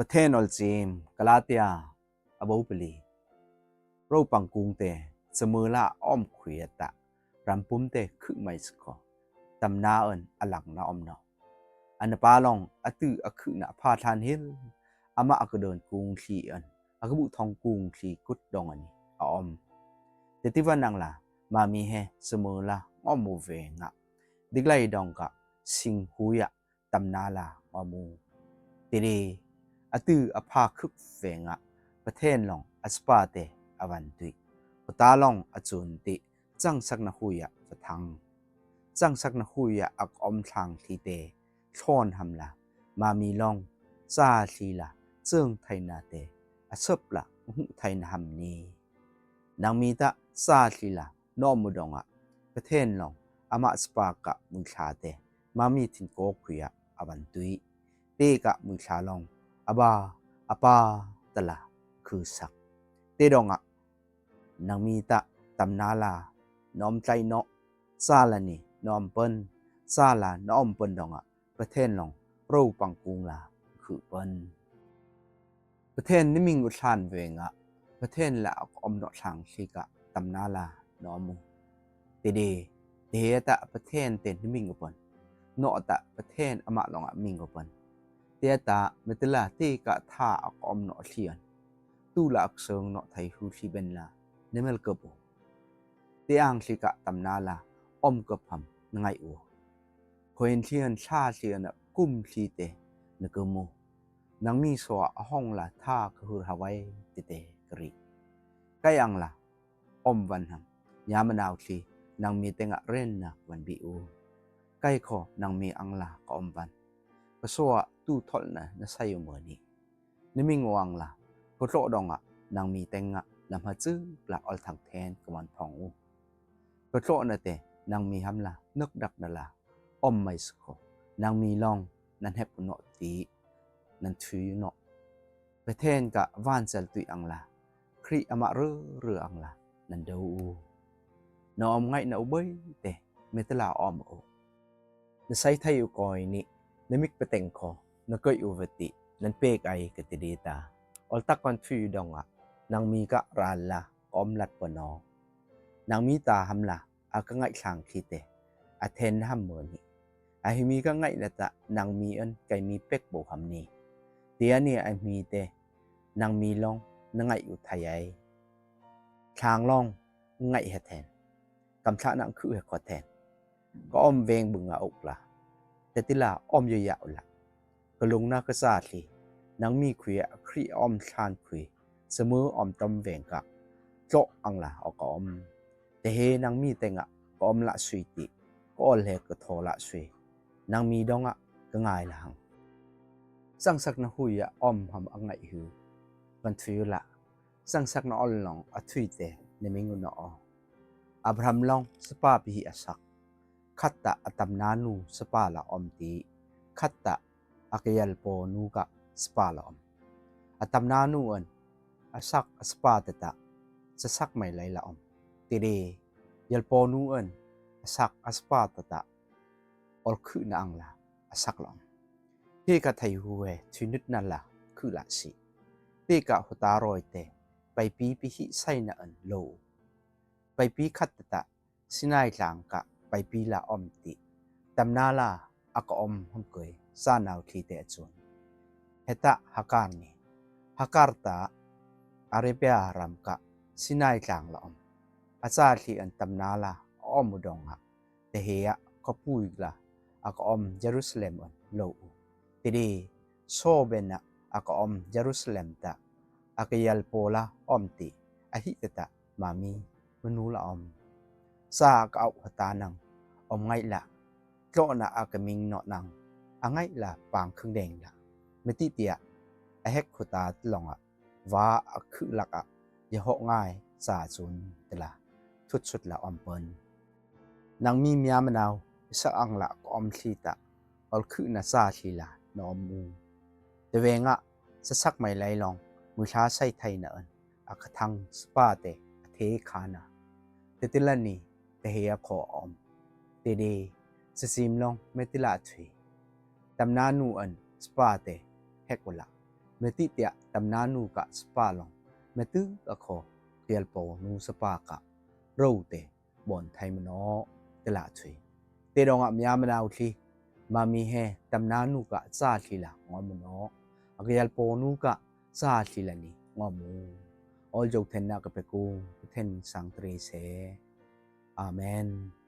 ປະເທນອອລຈີມ, ກາລາເຕຍ, ອາໂບປະລີ, ໂຣປັງກຸງເຕ, ສະເມີລາອ້ອມຂຸຍອະຕະ, ຣຳປຸມເຕ ຄືໄມສະກໍ, ຕຳນາເອີ້ນ ອະລັງນາອອມເນາະ, ອານາປາລອງ ອາຕື້ ອາຄືນະ ພາທານເຮລ, ອາມະ ອາກະເດີນກຸງທີເອີ້ນ, ອາກະບຸທອງກຸງທີກຸດດອງອານີ ອາອອມ, ເຕຕິວະນັງລາ, ມາມີເຮ ສະເມີລາ ງອມໂມເວງະ, ດິກໄລດອງກະ ສິງຫູຍະ ຕຳນາລາງອມອູ, ເຕເດ ອາຕື້ ອາພາຄຶກເວງະ, ປະເທນລອງ ອາສະປາເຕ ອາວັນຕຸຍ, ໂຄຕາລອງ ອາຈູນຕິ, ຈັງສັກນະຫູຍະ ປະທັງ, ຈັງສັກນະຫູຍະ ອາກອອມທາງທີເຕ ຊອນຫຳລາ, ມາມີລອງ ຊາທີລາ, ເຈີງໄທນາເຕ ອາເສິບລາ ຫູໄທນາຫຳນີ, ນາງມີຕະ ຊາທີລາ ນອມມຸດອງອະ, ປະເທນລອງ ອາມະສະປາກະ ມຸຍທາເຕ, ມາມີທິນໂກຄຸຍອະ ອາວັນຕຸຍ, ເຕກະ ມຸຍທາລອງ ອາບາ ອາປາຕະລາ ຄືສັກ, ເຕດອງອະ, ນາງມີຕະ ຕຳນາລາ ນອມໄຕເນາະ, ຊາລານີ ນອມເປິນ, ຊາລາ ນອມເປິນດອງອະ, ປະເທນລອງ ໂຣປັງກຸງລາ ຄືເປິນ. ປະເທນນິມິງອຸທານເວງະ, ປະເທນລະອາກອມເນາະທາງທີກະ ຕຳນາລາ ນອມມຸ, ເຕເດ ເຕເຮຕະ ປະເທນເຕນິມິງອຸປນ, ເນາະຕະ ປະເທນອາມະລອງອະມິງອຸປນ, ເຕອະຕະ ເມຕິລາ ເຕກະທາ ອາກອມເນາະທີອນ, ຕູລະອັກເຊີງເນາະໄທຫູທີເບັນລາ ເນເມລເກີບອູ, ເຕອາງທີກະ ຕຳນາລາ ອອມເກີບຫຳ ນະໄງອູ. ໂຄເອັນເທຍນຊາເທຍນະກຸມທີເຕ ນະເກີໂມ, ນາງມີໂຊອະ ອາຫົງລາທາ ກະຫືອຮາໄວ ຕິເຕກະຣິ, ໄກອັງລາ ອອມວັນຫຳ ຍາມະນາວທີ, ນາງມີເຕັງອະເຣນນາກວັນບີອູ, ໄກຂໍ ນາງມີອັງລາ ກະອອມວັນ, ກະໂຊອະ ຕູທໍລນະ ນະໄຊໂອເມີນີ, ນະມິງອອງລາ ກະໂຕະດອງອະ, ນາງມີເຕັງອະ ນຳຫາຈື່ບລາ ອອລທັງແທນ ກະມອນພອງອູ, ກະໂຕະນະເຕ ນາງມີຫຳລາ ນຶກດັກນະລາ ອອມໄມສະໂຄ, ນາງມີລອງ ນັນແຮບອຸເນາະຕີ, ນັນທຣີເນາະ, ປະເທນກະ ວານແຊລຕຸຍອັງລາ, ຄຣິອາມະເຣເຣອັງລາ, ນັນໂດອູ, ນອມໄງນະອຸເບີຍເຕ ເມຕະລາອອມໂອ, ນະໄຊໄທອຸກອຍນິ, ນະມິກປະເຕັງຄໍ, ນະເກີຍອຸວະຕິ, ນັນເປກໄອ ກະຕິເດຕາ, ອອລຕັກກອນທຣີດອງອະ, ນາງມີກະຣານລາ ກອມລັດປະນອ, ນາງມີຕາຫຳລາ ອາກະໄງທາງທີເຕ, ອາເທນຫຳເມີນີ, ອາຫິມີກະໄງນະຕະ, ນາງມີເອີ້ນ ໄກມີເປັກໂບຫຳນີ, ເຕຍເນຍອາຫິເຕ, ນາງມີລອງ ນະໄງອຸໄທໄອ, ທາງລອງ ໄງຫະແທນ, ກຳທະນາງຄືຫະຂໍແທນ, ກະອອມເວງບຶງອາອຸກລາ, ແຕ່ຕິລາອອມເຍຍະອຸລະ, ກະລຸງນາກະສາທີ, ນາງມີຄຸຍອະຄຣິອອມທານຄຸຍ, ສະເໝີອອມຕ້ອມແວງກະ, ເຈາະອັງລາອອກກະອອມ, ແຕ່ເຮນາງມີແຕ່ງະ ກະອອມລະຊຸຍຕິ, ກະອອນແລກະທໍລະຊຸຍ, ນາງມີດອງອະ ກະງາຍລະຫັງ, ສັງສັກນະຫຸຍອະ ອອມຫຳອະໄງຮື, ວັນທຸຍລະ, ສັງສັກນະອອນລອງອະທຸຍເຕ ເນມິງອຸນະອອ, ອາບຣາຮຳລອງ ສະປາປິຫິອາສັກ, ຄັດຕະອະຕຳນານູ ສະປາລະອອມຕີ, ຄັດຕະ ອາກະຢາລະໂປນູກະ ສະປາລະອອມ, ອະຕຳນານູເອີ້ນ ອາສັກອາສະປາຕະຕະ, ສະສັກໄມໄລລະອອມ, ເຕເດ ຢາລະໂປນູເອີ້ນ ອາສັກອາສະປາຕະຕະ, ອອລຄືນາອັງລາ ອາສັກລອງ, ເພກະໄທຫູແວ ທຸຍນຶດນາລາ ຄືລະຊິ, ເປກະໂຮຕາຣອຍເຕ ໄປປີປິຫິໄຊນະເອີ້ນໂລ, ໄປປີຄັດຕະຕະ ຊິນາຍລາງກະ ໄປປີລາອອມຕິ, ຕຳນາລາ ອາກະອອມຫຳເກີຍ ຊານາວທີເຕອະຈູນ, ເຮຕະຫາການນີ, ຫາການຕາ ອາເຣເບຍຣຳກະ ຊິນາຍລາງລະອອມ, ອາຈານທີເອີ້ນຕຳນາລາ ອອມມຸດອງອະ, ເຕເຮຍະ ກະປູອີກລາ ອາກະອອມເຢຣູຊາເລັມເອີ້ນໂລອູ, ເຕເດ ໂຊເບນະ ອາກະອອມເຢຣູຊາເລັມຕະ, ອາກະຢາລະໂປລາ ອອມຕິ, ອະຫິຕະຕະ ມາມີ ມະນູລະອອມ, ຊາອາກະອອບຫະຕານັງ ອອມໄງລະ, ໂຕນະອາກະມິງເນາະນັງ ອາໄງລະປາງເຄິ່ງແດງລະ, ເມຕິເຕຍ ອາແຮກໂຄຕາລອງອະ, ວາອະຄືລັກອະ ຢາເຫາະງ່າຍ ສາຈູນຕະລາ ທຸດສຸດລະອອມເປິນ, ນາງມີເມຍມະນາວ ສະອັງລະກອມທີຕະ, ອອລຄືນາຊາທີລາ ນອມອູ, ຕະເວງະ ສະສັກໄມໄລລອງ ມືທາໄຊໄທນະເອີ້ນ ອາຄະທັງ ສະປາເຕ ອະເທຄານາ, ເຕຕິລະນີ ຕະເຮຍະຂໍອອມ, ເຕເດ ສະຊີມລອງ ເມຕິລາທຸຍ, ຕຳນານູເອີ້ນ ສະປາເຕ ເຮກໂອລະ, မ့ႃတိတႄႉ တမ်ႇၼႃႇၼူၵႃႉသပႃႇလွင်ႈ မ့ႃတိုၵ်ႉဢၶေႃး ၵျႃႇလ်ပေႃႇၼူသပႃႇၵႃႉ ရူဝ်ႇတေႇ ပွၼ်ႇထႆးမၼေႃႇ တလႃႇသူၺ်ႇ တေႇတွင်ႇဢမျႃးမၼႃႇဢုတ်ႉထိ မႃးမီးႁႄႈ တမ်ႇၼႃႇၼူၵႃႉ ၸႃႇလီႇလႃႇ ငွမ်ႉမၼေႃႇ ဢၵျႃႇလ်ပေႃႇၼူၵႃႉ ၸႃႇလီႇလႃႇၼီႇ ငွမ်ႉမူ ဢေႃး ၸူဝ်ႈထႅၼ်ႈၼႃႇ ၵႃႈပႅၵ်ႇၵူႈ ထႅၼ်ႈသၢင်ႇတရေႇသေႇ ဢႃႇမႅၼ်ႇ။